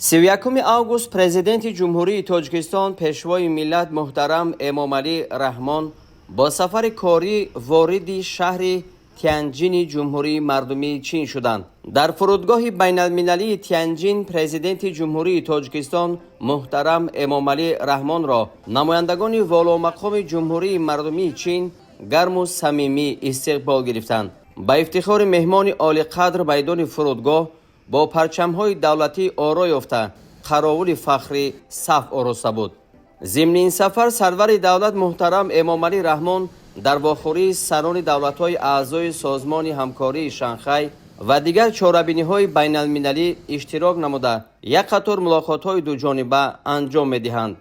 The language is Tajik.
31 август Президенти Ҷумҳурии Тоҷикистон, Пешвои миллат муҳтарам Эмомалӣ Раҳмон бо сафари корӣ вориди шаҳри Тянҷини Ҷумҳурии Мардумии Чин шуданд. Дар фурудгоҳи байналмилалии Тянҷин Президенти Ҷумҳурии Тоҷикистон муҳтарам Эмомалӣ Раҳмонро намояндагони воломақоми Ҷумҳурии Мардумии Чин гарму самимӣ истиқбол гирифтанд. Ба ифтихори меҳмони олиқадр майдони фурудгоҳ бо парчамҳои давлатӣ оро ёфта, қаровули фахрӣ саф ороста буд. Зимни ин сафар сарвари давлат муҳтарам Эмомалӣ Раҳмон дар вохӯрии сарони давлатҳои аъзои Созмони ҳамкории Шанхай ва дигар чорабиниҳои байналмилалӣ иштирок намуда, як қатор мулоқотҳои дуҷониба анҷом медиҳанд.